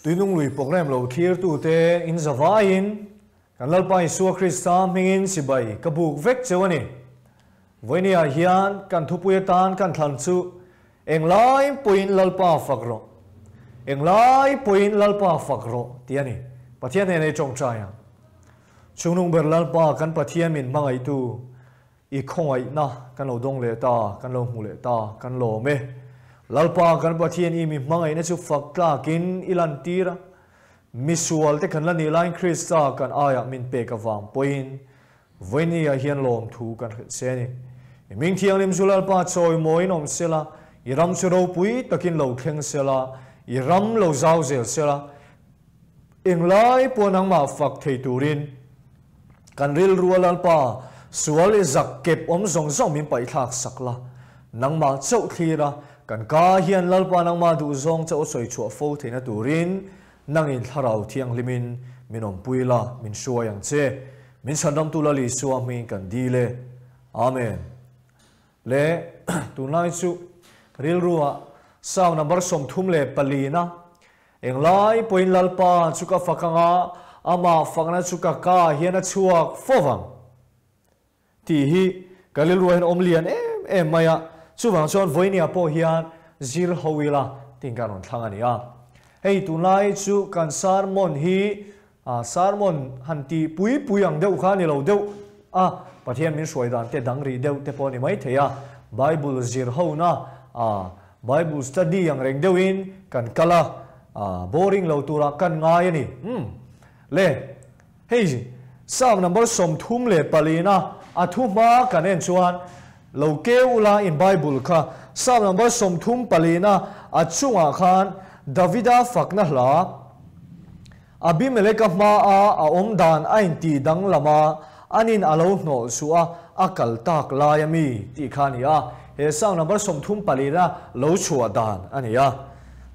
Tuinung lui program lo thlirtute in zavaiin kan Lalpa Isua Krista hmingin chibai ka buk vek cheu a ni. Vawinia hian kan thupui atan kan thlan chu Englai pawhin Lalpa fak rawh, englai pawhin Lalpa fak rawh tih a ni. Pathian hnenah i tawngtai ang. Chungnung ber Lalpa kan Pathian min hmangaihtu I khawngaihna kan lo dawng leh ta, kan lo hmu leh ta, kan lawm e. Lalpa kan Pathian i mi hmangaihna chu fak tlakin i lantir a, misual te kan la nih laiin Krista kan aiah min pek avang pawhin vawinia hian lawmthu kan hrilh se a ni. I hming thianghlim chu Lalpa chawimawiin awm sela, i ram chu ropui takin lo thleng sela, i ram lo zau zel sela, Englai pawh nangmah fak thei turin kan rilru a Lalpa sual i zak kep awm zawng zawng min paihthlak sak la, nangmah chauh thlir a, kan ka hian Lalpa nangmah duh zawng chauh a sawi chhuah fo theihna turin nangin Thlarau Thianghlimin min awmpui la, min hruai ang che. Min chhanramtu Lal Isua hmingin kan dil e. Amen. Le tunlai chu rilruah Psalm number 34 na Englai pawhin Lalpa chu ka fak ang a, amah fakna chu ka ka hian a chhuak fo vang tih hi ka rilruah hian awm lian em em mai a, chuvang chuan vawinia pawh hian zir ho ila tiin ka rawn thlang a ni a. Hei tunlai chu kan sermon hi sermon han tih pui pui ang deuh kha a ni lo deuh a, Pathian min hruai dan te dang rih deuh te pawh a ni maithei a, Bible zir hona Bible study ang reng deuhin kan kal a, boring lo turah kan ngai a ni. Umm. Le, hei Psalm number 34 na a thu hma kan en chuan lo keu ula in Bible kha Psalm number 34 na a chungah khan Davida fakna hla Abimeleka hmaa a awm dan a intih danglam a, anin a lo hnawh suh a, a kal tak lai a mi tih kha a ni a, he Psalm number 34 na lo chhuah dan a ni a.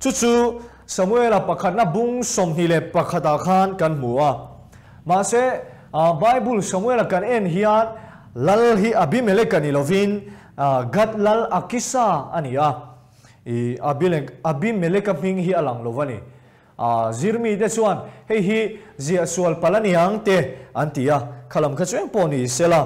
Chu chu Samuela pakhatna bung 21 ah khan kan hmu a. Mahse, Bible Samuela kan en hian lal hi Abimeleka ni lovin Gad lal Akisa a ni a. I Abimeleka hming hi a lang lo va ni. A zirmite chuan hei hi ziah sual palh a niang te an ti a, khalam kha chu eng pawh ni sela.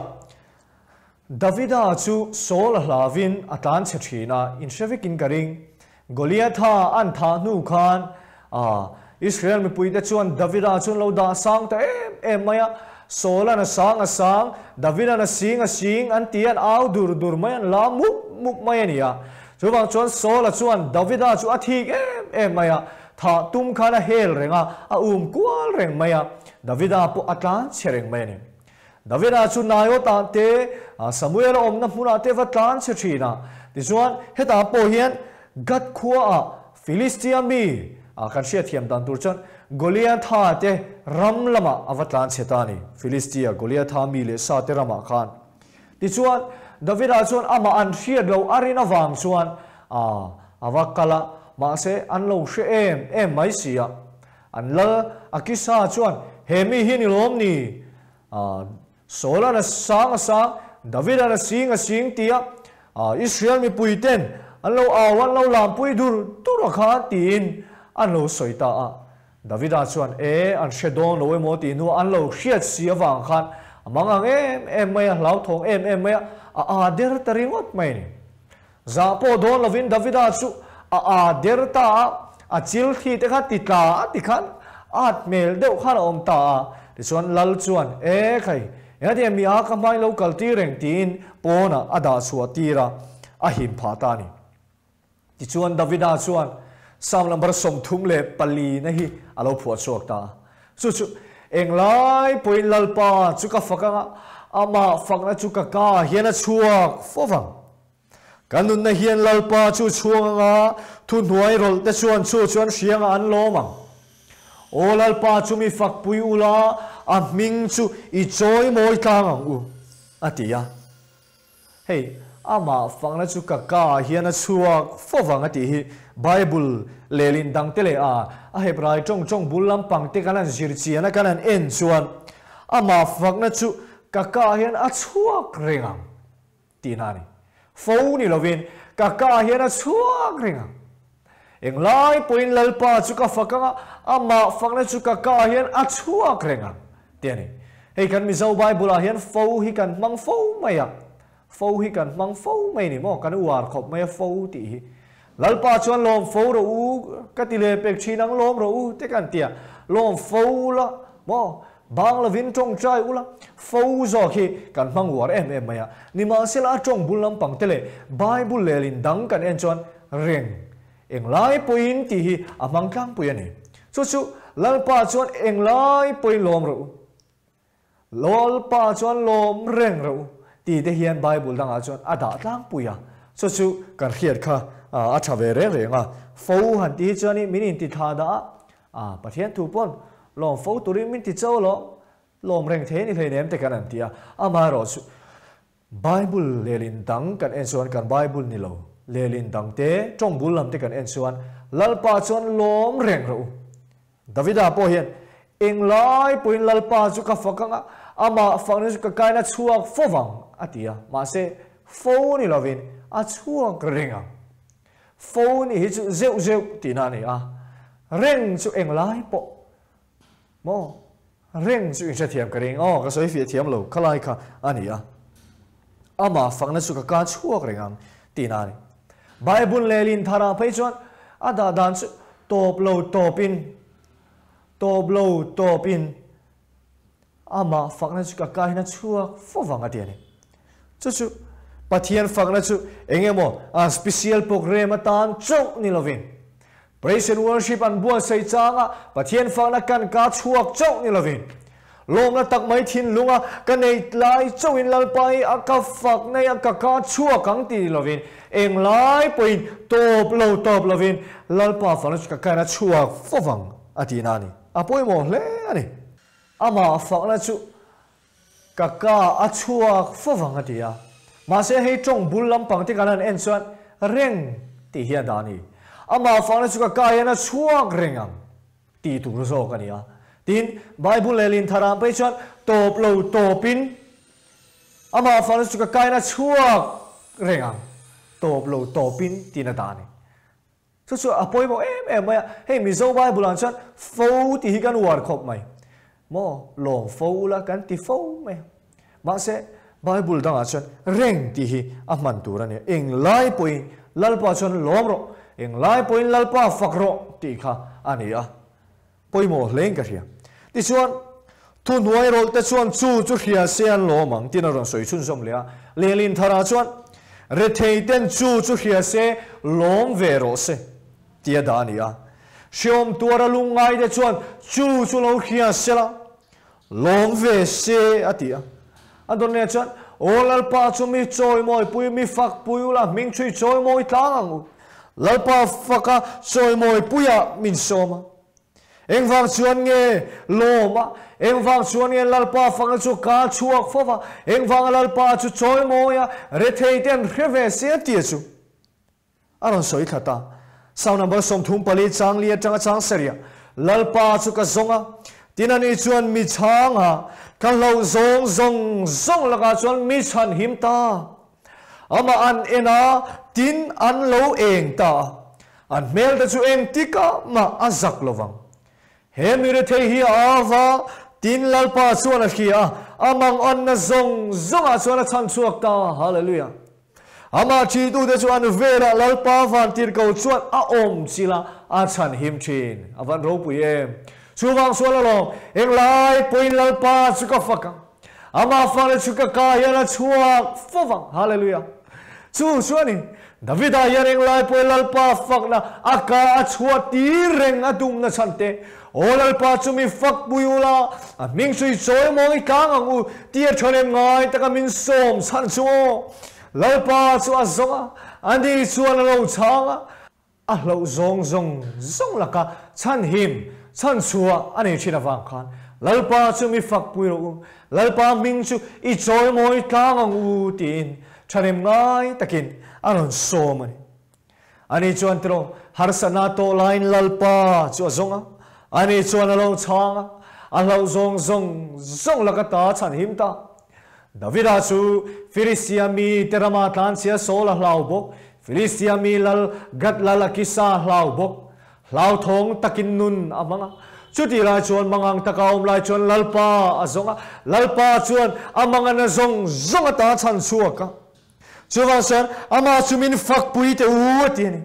Davida chu Saul a hlavin a tlan chhe thin a, in hre vekin ka ring. Goliatha an thah hnu khan a Israel mipuite chuan Davida chu an lo dah sang ta em em mai a, Saul-an a sang a sang, David-an a sing a sing an ti an au dur dur mai, an la mup mup mai a ni a. Chuvang chuan Saul-a chuan Davida chu a thik em em mai a, thah tum khan a hel reng a, a um kual reng mai a, Davida pawh a tlan chhe reng mai a ni. Davida chu Naiotah te, Samuel-a awmna hmunah te va tlan chhe thin a. Tichuan, hetah pawh hian Gath khuaah Filistia mi, kan hriatthiam dan tur chuan Goliatha te ram lamah a va tlan chhe ta a ni, Filistia Goliatha mi leh sa te ramah khan. Tichuan, Davida chuan amah an hriat lo a rin avang chuan a va kal a, mahse an lo hre em em mai si a. An lal Akisa chuan, He mi hi ni lawm ni? Saul-an a sang a sang, David-an a sing a sing tia Israel mipui ten an lo au an lo lampui dur dur a kha tiin an lo sawi ta a. Davida chuan, E, an hre dawn lo emaw tih hnuah an lo hriat si avang khan a mang ang em em mai a, hlauthawng em em mai a, a aa der ta ringawt mai a ni. Zah pawh dawn lovin Davida chu a aa der ta a, a chil thi te kha ti tla a ti khan at hmel deuh khan a awm ta a. Tichuan Lal chuan, E khai, engati mi a ka hmain lo kal tir reng tiin pawnah a dah chhuah tir a, a him phah ta a ni. Tichuan Davida chuan Psalm number 34 na hi a lo phuah chhuak ta a. Chu chu englai pawhin Lalpa chu ka fak anga, amah fakna chu ka ka hian a chhuak fo vang. Ka nunna hian Lalpa chu chhuang anga, thuhnuai rawlh te chuan chu chuan hrianga an lawm ang. Aw Lalpa chu mi fakpui ula, a hming chu i chawi mawi tlang ang u, a ti a. Hei, amah fakna chu ka ka hian a chhuak fo vang a tih hi Bible lehlin dangte leh a a Hebrai tawng tawng bul lampang te kan han zir chian a kan han en chuan amah fakna chu ka ka hian a chhuak reng ang tihna a ni. Fo ni lovin ka ka hian a chhuak reng ang. Englai pawhin Lalpa chu ka fak anga, amah fakna chu ka ka hian a chhuak reng ang, tih a ni. Hei kan Mizo Bible-ah hian fo hi kan hmang fo mai a, fo hi kan hmang fo mai ni maw? Kan uar khawp mai a fo tih hi. Lalpa chuan lawm fo rawh u, ka ti leh pek thin ang lawm rawh u te kan ti a, lawm fo la maw? Bang lovin tawngtai ula, fo zawk hi kan hmang uar em em mai a. Nimahsela a tawng bul lampang te leh Bible lelin dang kan en chuan reng englai pawhin tih hi a hmang tlangpui a ni. Chu chu Lalpa chuan englai pawhin lawm rawh u, Lalpa chuan lawm reng rawh u tih te hian Bible dangah chuan a dah tlangpui a. Chu chu kan hriat kha a tha ve reng reng a. Fo han tih hi chuan min intithla dah a, A, Pathian thu pawn lawm fo turin min ti cho lo, lawm reng thei a ni hleinem te kan an ti a. Amaherawhchu, Bible lehlin dang kan en chuan kan Bible ni lo, lehlin dang te, tawng bul lam te kan en chuan Lalpa chuan lawm reng rawh u. Davida pawh hian, Englai pawhin Lalpa chu ka fak ang a, amah fakna chu ka kaina chhuak fo vang, a ti a. Mahse, fo ni lovin a chhuak reng ang. Phone hi chu zeuh zeuh tihna a ni a, reng chu englai pawh maw reng chu inhrethiam ka ring aw ka sawi fiah thiam lo khalai kha a ni a, amah fakna chu ka ka chhuak reng ang tihna a ni. Bible leh Lintharah phei chuan a dah dan chu tawp lo tawpin tawp lo tawpin Amah fakna chu ka kaina chhuak fo vang a ti a ni. Chu chu Pathian fakna chu eng emaw a special program atan chauh ni lovin, Praise and Worship an buatsaih changa Pathian fakna kan ka chhuak chauh ni lovin, lawmna tak mai thinlunga ka nei lai chauhin Lalpa hi a ka fak nei a ka ka chhuak ang ti ni lovin, englai pawhin tawp lo tawp lovin Lalpa fakna chu ka kaina chhuak fo vang a tihna a ni. A pawimawh hle a ni. Amah fakna chu ka ka a chhuak fo vang a ti a. Mahse hei tawng bul lampang te kan han en chuan reng tih hi a dah a ni. Amah fakna chu ka ka hian a chhuak reng ang tih tur zawk a ni a. Tin, Bible leh Lintharah phei chuan tawp lo tawpin amah fakna chu ka ka hian a chhuak reng ang tawp lo tawpin tiin a dah a ni. Chu chu a pawimawh em em mai a, hei Mizo Bible ah chuan fo tih hi kan uar khawp mai. Maw lawm fo ula kan ti fo mai a. Mahse Bible dangah chuan reng tih hi a hman tur a ni. Englai pawhin Lalpa chuan lawm rawh, englai pawhin Lalpa fak rawh tih kha a ni a. Pawimawh hlein ka hria. Tichuan, thuhnuai rawlh te chuan chu chu hria se an lawm ang tiin a rawn sawi chhunzawm leh a. Lehlin tharah chuan, Rethei ten chu chu hria se lawm ve rawh se tia dah a ni a. Hreawm tuara lungngai te chuan chu chu lo hria se la, lawm ve se a ti a. A dawn leh chuan, Aw Lalpa chu mi chawimawipui, mi fakpui ula, hming chhui chawimawi tlang ang u. Lalpa faka chawimawipuiah min sawm a. Engvang chuan nge lawm a? Engvang chuan nge Lalpa fakna chu ka chhuak fo va? Engvanga Lalpa chu chawimawi a, rethei te an hre ve se a tia chu a rawn sawi thla ta. Psalm number 34 chang li atanga chang sarih Lalpa chu ka zawng a, tin ani chuan mi chhang a, ka hlauh zawng zawng zawng lakah chuan mi chhan him ta. Amah an en a, tin an lo eng ta a, an hmel te chu eng tikah mah a zak lo vang. He mi rethei hi a au va, tin Lalpa chuan a hria a, a manganna zawng zawngah chuan a chhan chhuak ta. Hallelujah! Amah ṭhitute chu an velah Lalpa vantirhko chuan a awm chilh a, a chhan him ṭhin. A van ropui em! Chuvang chuan alawm, englai pawhin Lalpa chu ka fak ang. Amah fale chu ka ka hian a chhuak fo vang. Hallelujah! Chu chu a ni. Davida hian englai pawh Lalpa fakna a ka a chhuah tir reng a dumna chhan te. Aw Lalpa chu mi fak pui ula, a hming chu i chawi mawi tlang ang u tih a thanem ngai taka min sawm chhan chu aw. Lalpa chu a zawng a, ani chuan a lo chhang a. A hlauh zawng zawng zawng laka chhan him, chhan chhuah a nei thin avang khan Lalpa chu mi fak pui rawh u, Lalpa hming chu i chawi mawi tlang ang u tiin thahnem ngai takin a rawn sawm a ni. Ani chuan tiraw harsatna tawh laiin Lalpa chu a zawng a, ani chuan a lo chhang a, a hlauh zawng zawng zawng laka ta chhan him ta. Davida chu Filistia mite rama tlanchhia Saul a hlau bawk, Filistia mi lal Gath lal Akisa a hlau bawk. Hlauthawng takin nun a hmang a. Chutih lai chuan mangang taka a awm lai chuan Lalpa a zawng a, Lalpa chuan a mangana zawng zawng ata chhan chhuak a. Chuvang chuan amah chu min fakpui teh u a ti a ni.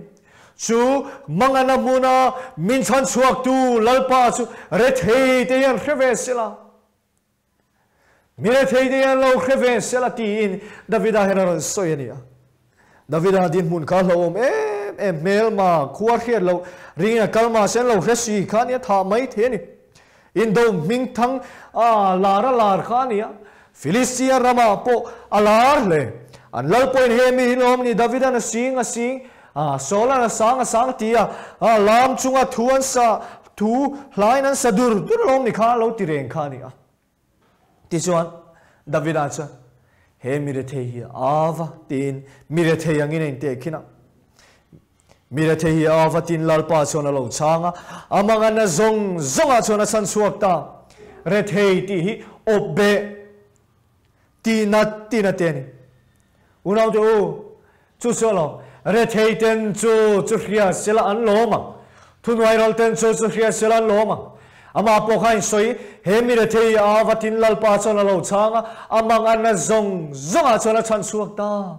Chu mangana hmuna min chhan chhuaktu Lalpa chu rethei te hian hre ve sela. Mi rethei te hian lo hre ve sela tiin Davida hian a rawn sawi a ni a. Davida dinhmun kha hlauhawm em em hmel ma khua hriat loh ringin a kal mahse an lo hre si kha a nia thah mai thei a ni. Indo hming thang a lar a lar kha a ni a, Filistia ramah pawh a lar hle. An lal pawhin he mi hi lawm ni Davida'n a sing a sing a, Saula'n a sang a sang ti a, a lam chunga thu an sa thu hlain an sa dur dur lawm ni kha lo ti reng kha a ni a. Tichuan Davida chuan he mi rethei hi a va tiin mi rethei angin a intehkhin a. Mi rethei hi a va tiin Lalpa chuan a lo chhang a, a manganna zawng zawngah chuan a chhan chhuak ta. Rethei tih hi awp beh tihna tihna te a ni. Unaute u, chu chu alawm, rethei ten chu chu hria sela an lawm ang, thuhnuai ral ten chu chu hria sela an lawm ang. Amah pawh kha insawi, he mi rethei a va tin Lalpa chuan a lo chhang a, a manganna zawng zawngah chuan a chhan chhuak ta.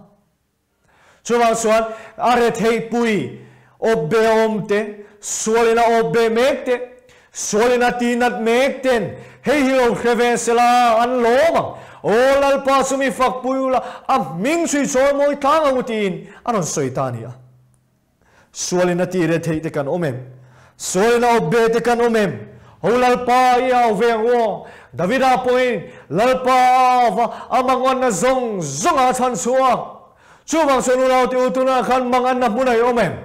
Chuvang chuan a rethei pui awp be awm te, sualin a awp be mek te, Sualin a tihnat mek ten hei hi lo hre ve sela an lawm ang. Aw Lalpa chu mi fak pui ula, a hming chhui chawi mawi tlang ang u tiin a rawn sawi ta a ni a. Sualin a tih reh theih te kan awm em? Sualin a awp be te kan awm em? Ho Lalpa i au ve ang u aw. Davida pawhin Lalpa a au va, a mangawnna zawng zawngah a chhan chhuak. Chuvang chuan unaute u tunah khan manganna hmun a i awm em?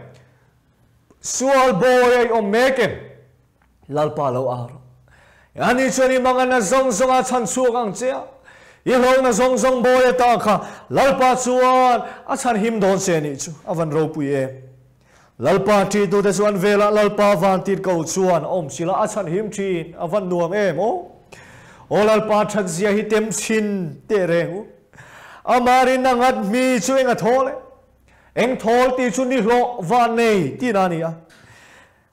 Sual bawi a i awm mek em? Lalpa lo au rawh. Ani chuan i manganna zawng zawng a chhan chhuak ang che a, i hlawhna zawng zawng bawi ata kha Lalpa chuan a chhan him dawn che anih chu a van ropui em. Lalpa ṭihtute chu an velah Lalpa van tir ko chuan a awm sila a chhan him ṭhin a van nuam em aw. Aw Lalpa ṭhat zia hi tem chhin teh reng u. Amah rinna ngat mi chu eng a thawl e. Eng thawl tih chu ni hlawh van nei tihna a ni a.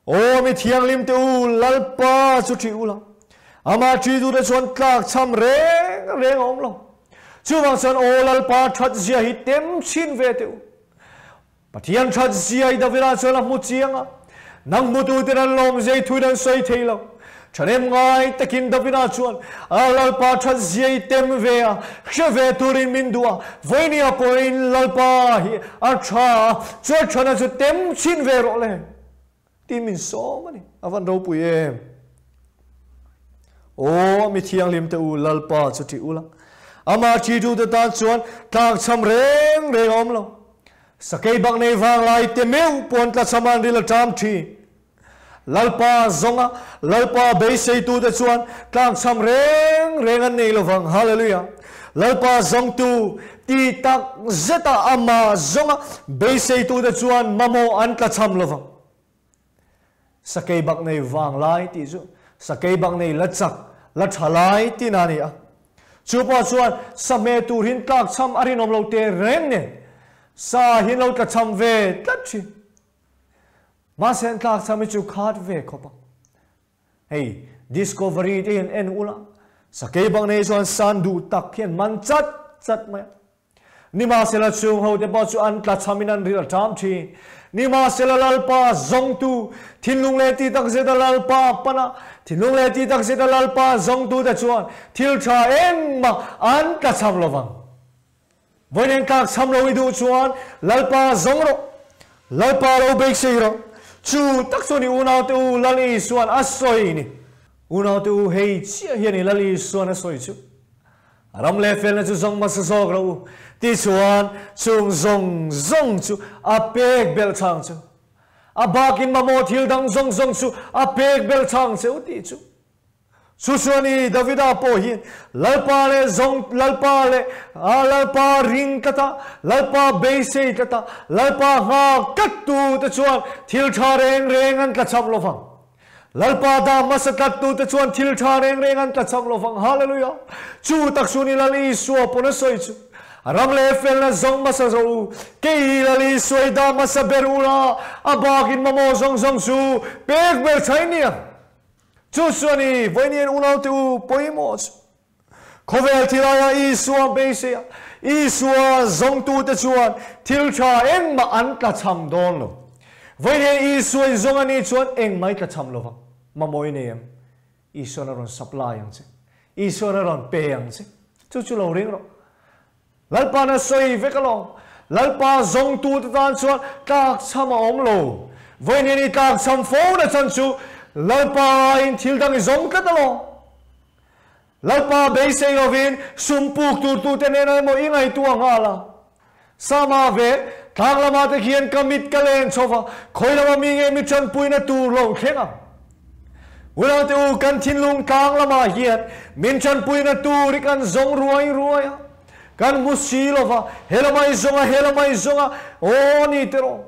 Aw mi thianghlim te u, Lalpa chu ṭih ula, amah ṭihtute chuan tlak chham reng reng a awm lo. Chuvang chuan aw Lalpa ṭhat zia hi tem chhin ve teh u. Pathian ṭhat zia i Davida chuan a hmu chiang a, nang hmututen an lawm zia i thuin an sawi thei lo. Ṭhahnem ngai takin Davida chuan a Lalpa ṭhat zia i tem ve a, hre ve turin min duh a, vawinia pawhin Lalpa hi a ṭha a, chuan ṭhana chu tem chhin ve rawh le tiin min sawm a ni. A van ropui em! Aw, mi thianghlim te u, Lalpa chu ṭih ula, amah ṭitute tan chuan tlakchham reng reng a awm lo. Sakei bak nei vang lai te meuh pawn tlachham an ril a ṭam ṭhin. Lalpa zawnga Lalpa beiseitute chuan tlangchham reng reng an nei lovang. Hallelujah! Lalpa zawngtu ti tak zeta amah zawnga beiseitute chuan mamawh an tlachham lovang. Sakei bak nei vang lai tih chu sakei bak nei la chak, la tha lai tihna a ni a. Chu pawh chuan sahmeh tur hin tlakchham a rinawm lo teh reng nen sa hin lo tlachham ve tlat thin. Mahse an tlak cham hi chu khat ve khawp a. Hei Discovery te hian en ula, sakei bang nei chuan san duh tak hian man chat chat mai a. Nimahsela chung ho te pawh chu an tla chamin an ril a ṭam ṭhin. Nimahsela Lalpa zawngtu, thinlung leh ti tak zeta Lalpa pan a, thinlung leh ti tak zeta Lalpa zawngtu te chuan thil ṭha engmah an tla cham lovang. Vawiin tlak cham lo i duh chuan Lalpa zawng rawh, Lalpa lo beisei rawh. Chu tak chuan i unaute u Lal Isua'n a sawi ni. Unaute u hei chiah hian i Lal Isua'n a sawi chu. A ram leh felna chu zawng hmasa zawk rawh u tichuan chung zawng zawng chu a pek belh chang chu. A bakin mamawh thil dang zawng zawng chu a pek belh chang che u tih chu. Chu chuan i Davida pawh hi Lalpa leh zawng Lalpa leh a Lalpa ring tlat a, Lalpa beisei tlat a, Lalpa nghak tlat tu te chuan thil tha reng reng an tla cham lovang. Lalpa dah hmasa tlat tu te chuan thil tha reng reng an tla cham lovang. Hallelujah! Chu tak chu ni Lal Isua pawn a sawi chu. Ram leh felna zawng hmasa rawh u, kei Lal Isua i dah hmasa ber ula, a bakin mamawh zawng zawng chu pek ber thain nia. Chu chuan i vawiin unaute u pawimawh chu. Khawvel thil aia Isua beiseia Isua zawngtute chuan thil tha engmah an tlachham dawn lo. Vawiin Isua in zawng a nih chuan engmah i tlachham lo vang. Mamawh i nei em? Isuan a rawn supply ang che. Isuan a rawn pe ang che. Chu chu lo ring rawh. Lalpa'n a sawi vek alawm. Lalpa zawngtute tan chuan tlakchham a awm lo. Vawiin i tlakchham fo na chan chu Lalpa aiin thil dang i zawng tlat alawm. Lalpa beisei lovin sum puk tur tute nena emaw i ngaihtuah nghal a. Sama ve, tlang lamah te khian ka mit ka len chho va, khawi lama mi nge mi tanpuina tur lo thleng ang? Unaute u, kan thinlung tlang lamah hian min tanpuina tur hi kan zawng ruai ruai a, kan hmu si lo va, he lama i zawng a, he lama i zawng a, aw ni tiraw?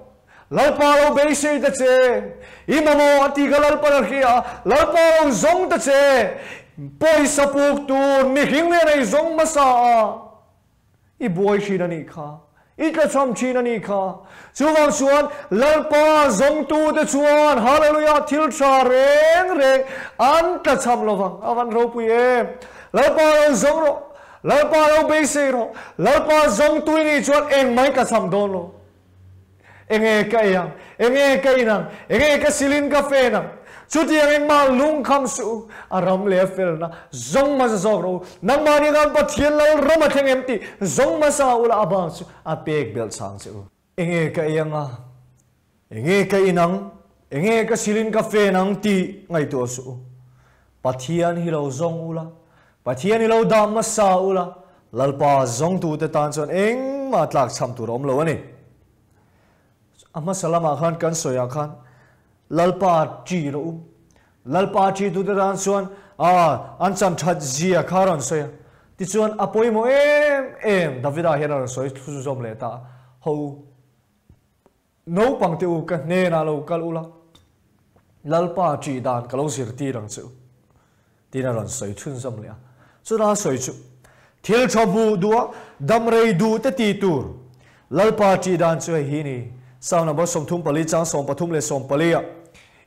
Lalpa lo beisei ta che, i mamawh a ti kha Lalpan a hria, Lalpa lo zawng ta che, pawisa puk tur mihring lian ei zawng hmasa a. I buai thin a nih kha. I tlachham thin a nih kha. Chuvang chuan Lalpa zawngtute chuan Hallelujah thil tha reng reng an tlachham lovang. A van ropui em. Lalpa lo zawng rawh. Lalpa lo beisei rawh. Lalpa zawngtu i nih chuan engmah i tlachham dawn lo. Enge ka ei ang? Enge ka in ang? Enge ka silin ka fen ang? Chutiang engmah lungkham suh u, a ram leh a felna zawng hmasa zawk rawh u. Nangmah nih khan Pathian lal ram a thleng em tih zawng hmasa ula a bang chu a pek belh chang che u. Enge ka ei anga? Enge ka in ang? Enge ka silin ka fen ang tih ngaihtuah suh u. Pathian hi lo zawng ula, Pathian hi lo dah hmasa ula, Lalpa zawngtute tan chuan engmah tlakchham tur a awm lo a ni. A hmasa lamah khan kan sawiah khan Lalpa ṭi rawh u. Lalpa ṭitute tan chuan a an chan ṭhat zia kha a rawn sawi a. Tichuan a pawimawh em em Davida hian a rawn sawi chhunzawm leh ta a, Ho u. Naupangte u, ka hnenah lo kal ula, Lalpa ṭih dan ka lo zirtir ang che u, tiin a rawn sawi chhunzawm leh a. Chutah a sawi chu, Thil tha hmuh duh a, dam rei duh te ti tur, Lalpa ṭih dan chu hei hi ni, Psalm number 34 chang 13 leh 14 ah,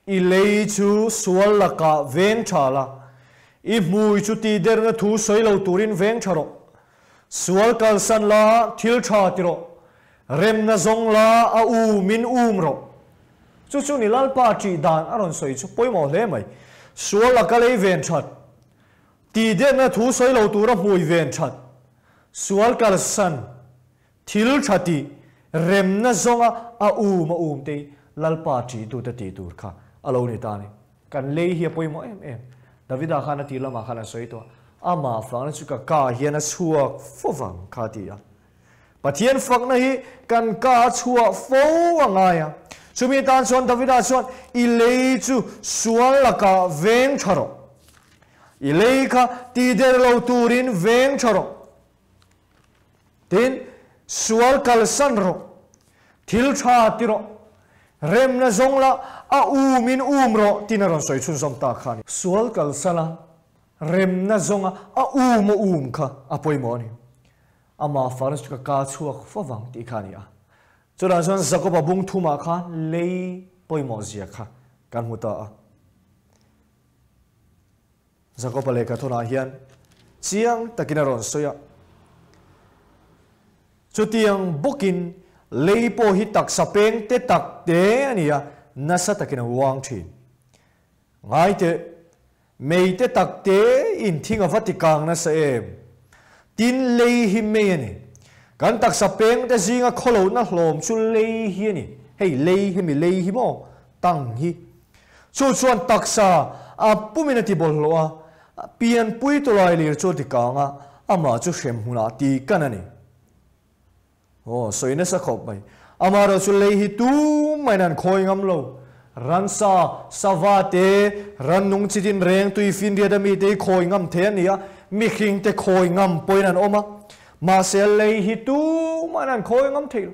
I lei chu sual lakah veng ṭha la, i hmui chu tihderna thu sawi lo turin veng ṭha rawh. Sual kalsan la, thil ṭha ti rawh. Remna zawng la, a u min um rawh. Chu chu ni Lalpa ṭih dan a rawn sawi chu pawimawh hle mai. Sual la ka lei ven ṭhat. Tihderna thu sawi lo tura hmui ven ṭhat. Sual kalsan, thil ṭha tih, remna zawnga a um a um te hi Lalpa ṭihtute tih tur kha a lo ni ta a ni. Kan lei hi a pawimawh em em. Davida khan a tih lamah khan a sawi tawh a, amah fakna chu ka ka hian a chhuak fo vang kha a ti a. Pathian fakna hi kan ka a chhuah fo a ngai a. Chumi tan chuan Davida chuan i lei chu sual lakah veng tha rawh. I lei kha ti der lo turin veng tha rawh. Tin, sual kalsan rawh, thil tha ti rawh, remna zawng la, a um in um rawh tiin a rawn sawi chhunzawm ta kha a ni. Sual kalsan a, remna zawnga a um a um kha a pawimawh a ni. Ama fana chu ka ka chhuak fo vang tih kha a ni a. Chutah chuan Jakoba bung thumah khan lei pawimawh zia kha kan hmu ta a. Jakoba lehkha thawnah hian chiang takin a rawn sawi a, Chutiang bawkin lei pawh hi taksa peng te tak te a ni a, nasa takin a uang thin. Ngai teh, mei te tak te in thing a va ti kang nasa em? Tin, lei hi mei a ni. Kan taksa peng te zinga khawlohna hlawm chu lei hi a ni. Hei lei, hemi lei hi maw? Tang hi. Chu chuan taksa a pumin a ti bawlhhlawh a, pianpui tawlai lir chu a ti kang a, amah chu hrem hmunah ti kan a ni. Aw, sawi nasa khawp mai. Amaherawh chu lei hi tumah an khawi ngam lo. Ransa, sava te, rannung chi tin reng tui finriat a mite hi khawi ngam thei a ni a, mihring te khawi ngam pawhin an awm a. Mahse lei hi tumah an khawi ngam thei lo.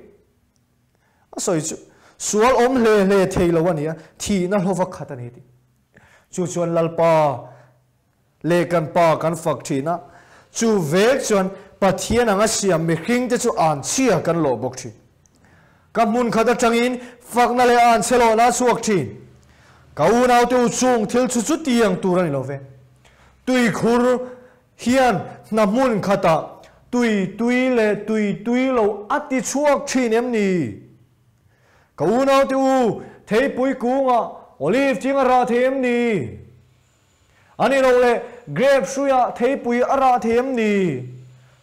A sawi chu, sual awm hle hle thei lo a ni a, thihna hlawva khat a ni tih. Chu chuan Lalpa leh kan Pa kan fak thin a, chu vek chuan Pathian anga siam mihring te chu an chhia kan lawh bawk thin. Ka hmun khat atangin fakna leh an chhe lawhna a chhuak thin. Ka unaute u chung thil chu chutiang tur a ni lo ve. Tuikhur hian hna hmun khatah tui tui leh tui tui lo a ti chhuak thin em ni? Ka unaute u, theipui kungah olive thing a rah thei em ni? A ni lo le, grape hruiah theipui a rah thei em ni?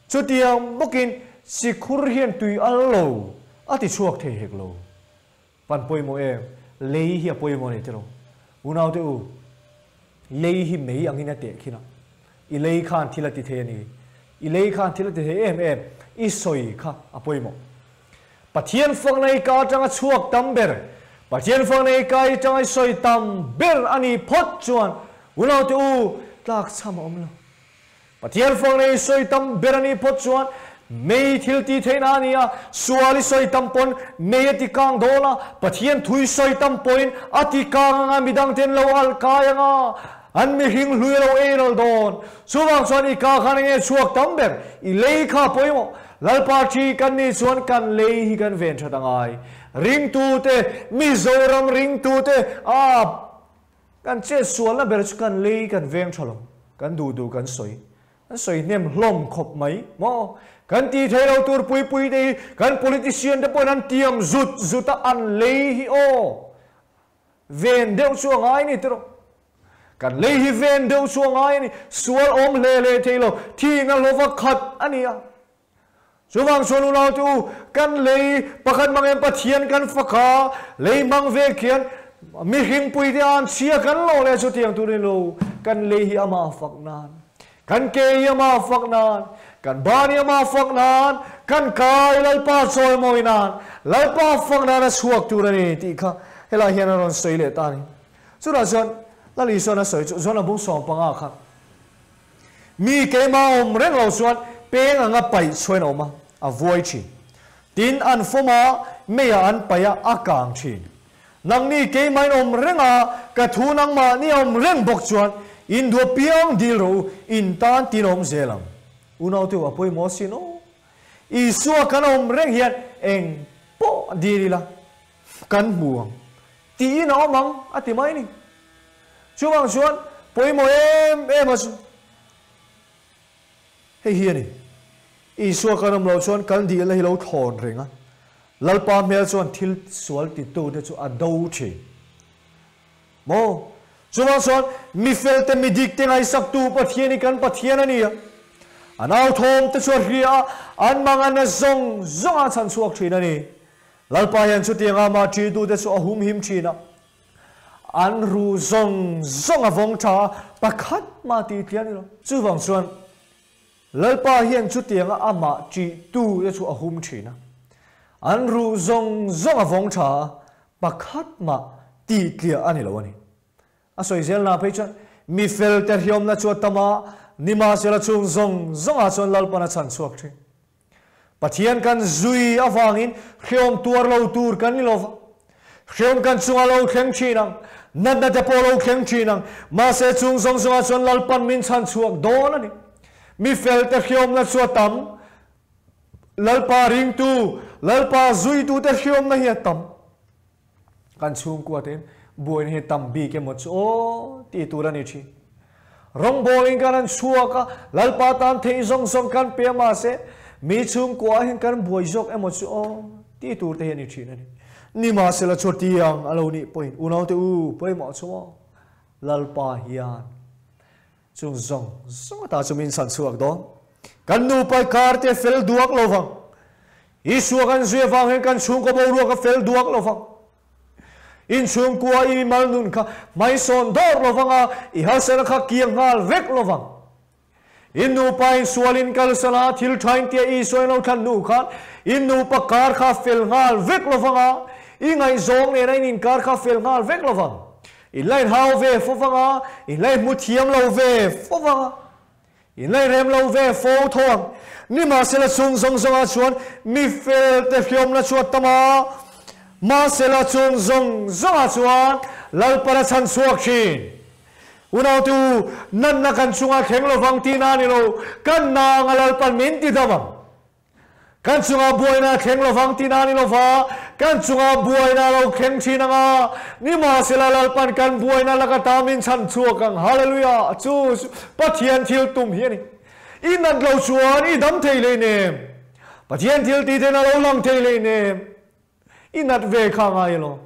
Chutiang bawkin sikhur hian tui al lo a ti chhuak thei hek lo. Pan pawimawh em? Lei hi a pawimawh a ni tiraw? Unaute u, lei hi mei angin a teh khin a, i lei khan thil a ti thei a ni. I lei khan thil a ti thei em em, i sawi kha a pawimawh. Pathian fakna i ka atanga chhuak tam ber, Pathian fakna i ka atanga i sawi tam ber a nih phawt chuan unaute u tlakchham a awm lo. Pathian fakna i sawi tam ber a nih phawt chuan mei thil tih theihna a ni a, sual i sawi tam pawn mei a ti kang dawn a, Pathian thu i sawi tam pawhin a ti kang anga midangten lo alh kai anga an mihring hlui a lo ei ral dawn. Chuvang chuan i ka khan enge chhuak tam ber, i lei kha pawimawh. Lalpa thi kan nih chuan kan lei hi kan ven that a ngai. Ringtute, Mizoram ringtute, a kan chet sualna ber chu kan lei kan veng tha lo. Kan duh duh kan sawi. Kan sawi hnem hlawm khawp mai maw? Kan tih theih lo tur pui pui te hi kan politician te pawhin an tiam zut zut a, an lei hi aw ven deuh chu a ngai ni tiraw? Kan lei hi ven deuh chu a ngai a ni. Sual awm hle hle thei lo, thihna hlawva khat a ni a. Chuvang chuan unaute u, kan lei pakhat hmang hian Pathian kan fak a, lei hmang vek hian mihring puite an chhia kan lo leh chutiang tur ni lo, kan lei hi amah fak nan, kan ke hi amah fak nan, kan ban hi amah fak nan, kan kai Lalpa chawimawi nan, Lalpa fak nan a chhuak tur a ni tih kha helai hian a rawn sawi leh ta a ni. Chutah chuan Lal Isuan a sawi chu Jona bung 15 kha mi keimah awm reng lo chuan peng anga paih chhuain a awm a, a vuai thin. Tin, an fawm a, meiah an paih a, a kang thin. Nangni keimahin awm reng a, ka thu nangmahni a awm reng bawk chuan in duh apiang dil rawh u, in tan tin awm zel ang. Unaute u a pawimawh asin aw. Isua kan awm reng hian eng pawh dil ila kan hmu ang. Tiin a awm ang a ti mai ni. Chuvang chuan pawimawh em em a chu hei hi a ni. Isua kan awm loh chuan kan dihna hi lo thlawn reng a, Lalpa hmel chuan thil sual titute chu a do thin. Maw? Chuvang chuan mi felte mi dikte ngaihsaktu Pathian hi kan Pathian a ni a. A nauthawmte chu a hria a, an manganna zawng zawng a chhan chhuak thin a ni. Lalpa hian chutianga amah ṭitute chu a humhim ṭhin a, an ruh zawng zawng a vawng ṭha a, pakhat mah tih tliah a ni lo. Chuvang chuan Lalpa hian chutianga amah ṭihtute chu a hum ṭhin a, an ruh zawng zawng a vawng ṭha a, pakhat mah tih tliah a ni lo a ni. A sawi zel na phei chuan mi fel te hriawmna chu a tam a, nimahsela chung zawng zawngah chuan Lalpan a chhan chhuak ṭhin. Pathian kan zui avangin hreawm tuar lo tur kan ni lova, hreawm kan chunga lo thleng thin ang, natna te pawh lo thleng thin ang, mahse chung zawng zawngah chuan Lalpan min chhan chhuak dawn a ni. Mi fel te hreawmna chu a tam, Lalpa ringtu, Lalpa zuitute hreawmna hi a tam. Kan chhungkua tein buaina hi tam bik emaw chu aw tih tur a ni thin. Rawngbawlin kan han chhuak a, Lalpa tan theih zawng zawng kan pe a mahse mi chhungkua ah hian kan buai zawk emaw chu aw tih tur te hi a ni thin a ni. Nimahsela chutiang a lo nih pawhin unaute u pawimawh chu aw Lalpa hian chung zawng zawng ata chu min chhan chhuak dawn. Kan nupa i kar te fel duak lo vang. Isua kan zui avang hian kan chhungkaw boruak a fel duak lo vang. Inchhungkua i mal nun kha hmaisawn dawr lo vang a, i harsatna kha kiang nghal vek lo vang. In nupa in sualin kalsan a, thil tha in tia Isua in lo thlan hnu khan in nupa kar kha fel nghal vek lo vang a, i ngaihzawng nena in inkar kha fel nghal vek lo vang. In la inhau ve fo vang a, in la inhmu thiam lo ve fo vang a. In la inrem lo ve fo tho ang. Nimahsela chung zawng zawngah chuan mi felte hriawmna chu a tam a, mahsela chung zawng zawngah chuan Lalpan a chhan chhuak thin. Unau te u, natna kan chunga thleng lovang tihna a ni lo, kan na anga Lalpan min ti dam ang. Kan chunga buaina a thleng lovang tihna a ni lova, kan chunga buaina a lo thleng thin ang a, nimahsela Lalpan kan buaina laka ta min chhan chhuak ang. Hallelujah! Chu chu Pathian thil tum hi a ni. I nat lo chuan i dam thei hleinem. Pathian thil tih theihna a lo lang thei hleinem. I nat ve kha ngai elaw?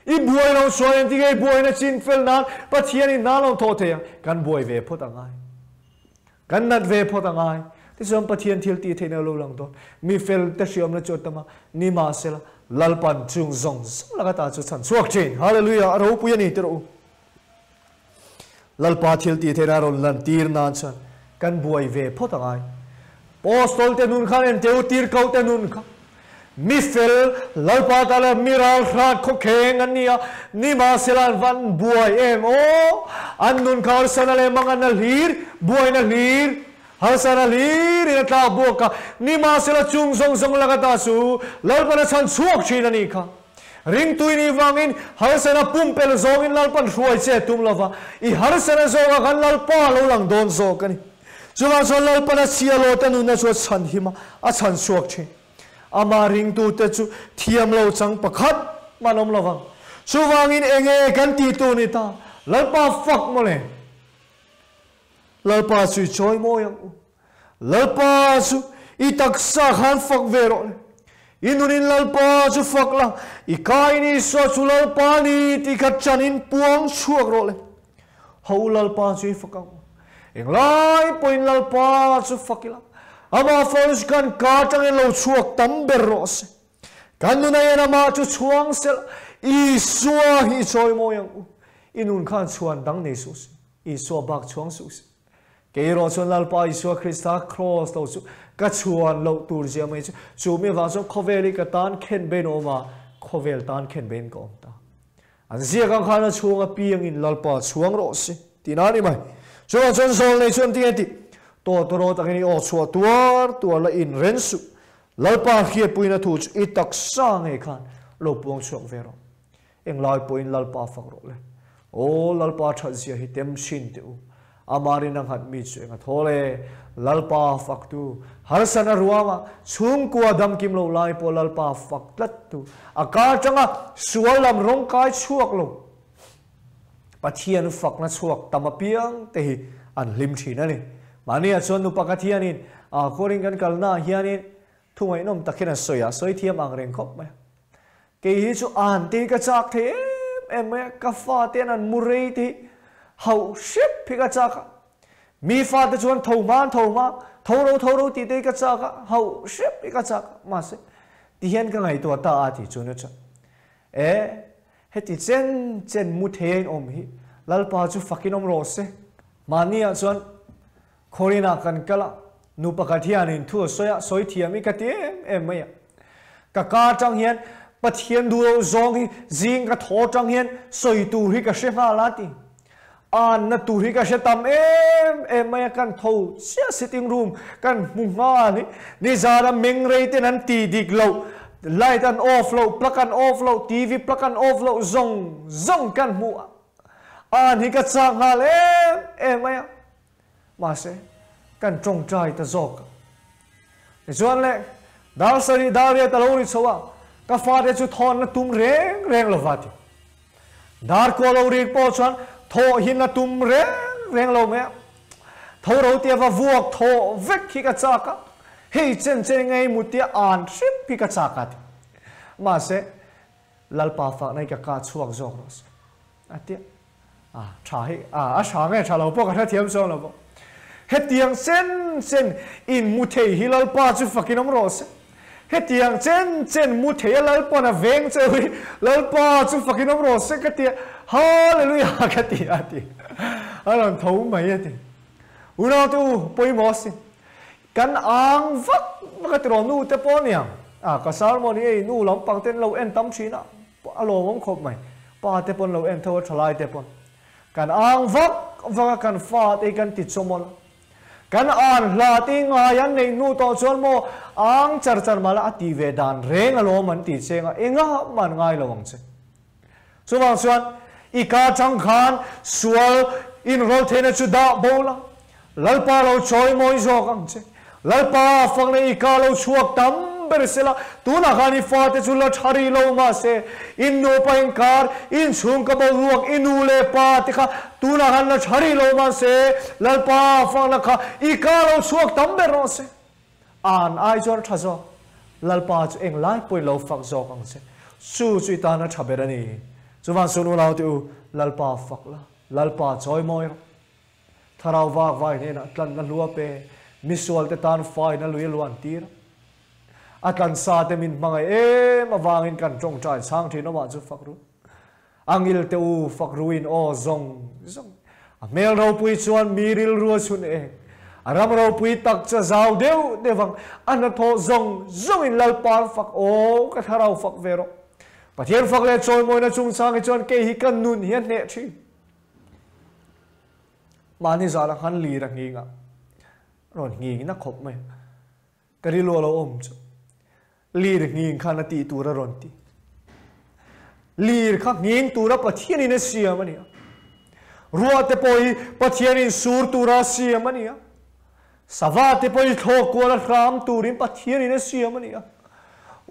I buai lo chuan engtin nge i buaina chin fel nan Pathian in hna lo thawh thei ang? Kan buai ve phawt a ngai. Kan nat ve phawt a ngai. Tichuan Pathian thil tih theihna lo lang dawn. Mi fel te hriamna chu a tam a, nimahsela Lalpan chung zawng zawng laka ta chu chhan chhuak thin. Hallelujah! A ropui a ni ti rawh u. Lalpa thil tih theihna rawn lan tir nan chuan kan buai ve phawt a ngai. Apostol te nun khan en teu tirkau te nun kha mi fel Lalpa ta leh mi ral hrat khawkheng an ni a, nimahsela an van buai em aw! An nun kha harsana leh manganna hlir, buaina hlir, harsana hlirin a tlak buak a, nimahsela chung zawng zawng laka ta chu Lalpan a chhan chhuak thin a nih kha. Ringtui nih vangin harsana pumpelh zawngin Lalpan hruai che tum lova, i harsana zawngah khan Lalpa lo lang dawn zawk a ni. Chuvang chuan Lalpan a chhia lawta nunna chu a chhan him a, a chhan chhuak thin. Amah ringtute chu thiam lo chang pakhat man awm lovang. Chuvangin enge kan tih tur ni ta? Lalpa fak mawle! Lalpa chu i chawi mawi ang u. Lalpa chu i taksa khan fak ve rawh le. I nunin Lalpa chu fak la, i kain Isua chu Lalpa ni tih kha chanin puang chhuak rawh le. Ho u Lalpa chu i fak ang u. Englai pawhin Lalpa chu fak ila, amah fawng chu kan ka atangin lo chhuak tam ber rawh se. Kan nuna hian amah chu chhuang sela, Isua hi i chawi mawi ang u. I nun khan chhuan dang nei suh se, Isua bak chhuang suh se. Kei erawh chuan Lalpa Isua Krista Kraws lo chu ka chhuan loh tur zia mai chu, chu mi avang chuan khawvel hi ka tan khen bein a awm a, khawvel tan khen bein ka awm ta. An ziak ang khan a chhung apiangin Lalpa chhuang rawh se tih na a ni mai. Chuvang chuan zawl nei chuan tinge tih tawt rawt angin i aw chhuah tuar tuar la inren suh. Lalpa hriatpuina thu chu i taksa ngei khan lo puang chhuak ve rawh. Englai pawhin Lalpa fak rawh le. Aw Lalpa that zia hi tem thin teh u. Ama rin a nghat mi chu eng a thawl e. Lalpa fak tu. Harsana ruanga chhungkua damkim lo lai pawh Lalpa fak tlat tu. A kar tanga sual lam rawng kai chhuak lo. Pathian fakna chhuak tam apiang te hi an hlim thin a ni. Mahni ah chuan nu pakhat hianin a khuarin kan kalna ah hianin thu ngaihnawm tak hian a sawi a, sawi thiam ang reng khawp mai a. Kei hi chu an te hi ka chak thei em em mai a, ka fate an an mu rei te hi hauh hrep hi ka chak a, mi fate chuan tho hma an tho hma, tho ro tho ro tih te hi ka chak a, hauh hrep hi ka chak a, mahse tihian ka ngaihtuah ta a tih chu nu chuan e heti chen chen mu thei a inawm hi Lalpa chu fakin awm rawh se. Mahni ah chuan Khawrinah kan kal a, nu pakhat hianin thu a sawi a, sawi thiam i ka ti em em mai a. Ka ka atang hian Pathian duh loh zawng hi zing ka thaw atang hian sawi tur hi ka hre nghal a ti. Anna tur hi ka hre tam em em mai a, kan tho chiah sitting room kan hmu nghal hi nizana meng rei ten an ti dik loh, light an off loh, plug an off loh, TV plug an off loh zawng zawng kan hmu a. An hi ka chak nghal em em mai a. Mahse, kan tawngtai ta zawk a. Tichuan le, dar sarih dar riat a lo ri chho a, ka fate chu thawnna tum reng reng lo va ti. Dar kua lo rik pawh chuan thawh hin a tum reng reng lo mai a. Tho ro tia va vuak thawh vek hi ka chak a, hei chen chen ngei mu tia an hrep hi ka chak a ti. Mahse, Lalpa fakna hi ka kah chhuak zawk rawh se a ti a. A tha hi a a tha nge tha lo pawh ka hrethiam chuang lo bawk. Hetiang chen chen in mu thei hi Lalpa chu fakin awm rawh se. Hetiang chen chen mu thei a Lalpa'n a veng cheu hi Lalpa chu fakin awm rawh se ka ti a, Hallelujah ka ti a ti. A rawn tho mai a ti. Unaute u pawimawh asin. Kan ang vak vak a ti rawh nu te pawh aniang. A ka sermon hi hei nu lampang ten lo en tam thin a, a lawmawm khawp mai. Pa te pawn lo en tho a thalai te pawn. Kan ang vak vak a kan fa te hi kan ti chawmawl a. Kan an hla te hi ngai an neih hnu tawh chuan maw ang char char mah la a ti ve dan reng alawm an ti cheng a, engah mah an ngai lo ang che. Chuvang chuan i ka chang khan sual Inrawl theihna chu dah bo la, Lalpa lo chawi mawi zawk ang che. Lalpa fakna i ka lo chhuak tam ber sela, tunah khan i fate chu la tha rih lo mahse, in nupa inkar, in chhungka boruak, i nu leh pa te kha tunah khan la tha rih lo mahse, Lalpa fakna kha i ka lo chhuak tam ber rawh se. An ai chuan tha zawk, Lalpa chu englai pawhin lo fak zawk ang che. Chu chu i tana tha ber a ni. Chuvang chuan unaute u, Lalpa fak la, Lalpa chawi mawi rawh. Thlarau vak vai hnenah tlanna hlua pe, misualte tan faina lui a luan tir a. A tlansa te min hmangaih em avangin kan tawngtai chhang thin awmah chu fak ru. A ngil te u fak ruin aw zawng zawng. A hmel ropui chuan mi rilru a chhun eng. A ram ropui tak chu a zau deuh deuh ang. A hnathawh zawng zawngin Lalpa'n fak aw ka thlarau fak ve rawh. Pathian fak leh chawimawina chungchang hi chuan kei hi ka nun hi a hneh thin. Mahni zan a khan lir a nghing a, rawn nghing na khawp mai a. Ka rilru a lo awm chu lir nghing khan a tih tur a rawn ti. Lir kha nghing tura Pathianin a siam a ni a. Ruah te pawh hi Pathianin sur tura a siam a ni a. Sava te pawh hi thlawk kual a hram turin Pathianin a siam a ni a.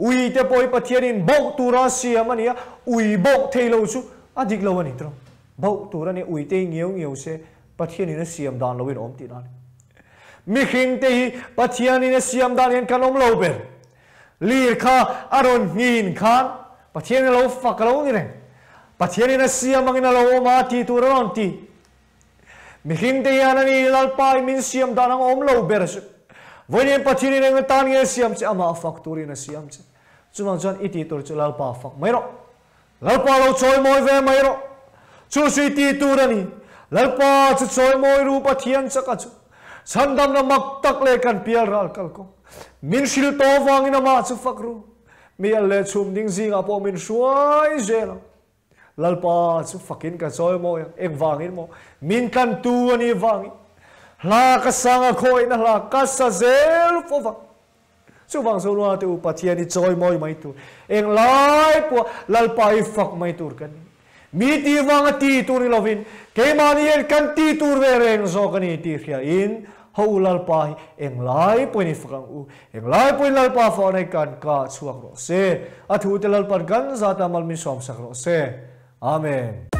Ui te pawh hi Pathianin bauh tura a siam a ni a. Ui bauh thei lo chu a dik lo a ni tawh. Bauh tur a ni, ui te hi ngiau ngiau se Pathianin a siam dan loin awm tih dan a ni. Mihring te hi Pathianin a siam dan hian kan awm lo ber. Lir kha a rawn nghin khan Pathianin a lo fak a lo ni reng. Pathianin a siam angin a lo awm a tih tur a rawn ti. Mihring te hian a ni Lalpa i min siam dan ang awm lo ber chu. Vawiin Pathianin eng atan nge a siam che? Amah fak turin a siam che. Chuvang chuan i tih tur chu Lalpa fak mai rawh. Lalpa lo chawimawi ve mai rawh. Chu chu i tih tur a ni. Lalpa chu chawimawi ru Pathian chaka chu. Chhandamna mak tak leh kan pial ral kal kawng. Min hrilh tawh avangin amah chu fak ru. Mi al leh chhum ding zingah pawh min hruai zel ang. Lalpa chu fakin ka chawimawi ang. Engvangin maw? Min tlantu a nih vangin. Hla ka sang a khawihna hla ka sa zel fo vang. Chuvang chu ruate u Pathian i chawimawi mai tur, englai pawh Lalpa i fak mai tur kan ni. Mi tih vanga ti tur ni lovin keimahni hian kan ti tur ve reng zawk a ni tih hriain ho u Lalpa hi englai pawhin i fak ang u. Englai pawhin Lalpa fahna hi kan kah chhuak rawh se. A thute Lalpan kan zata mal min sawmsak rawh se. Amen.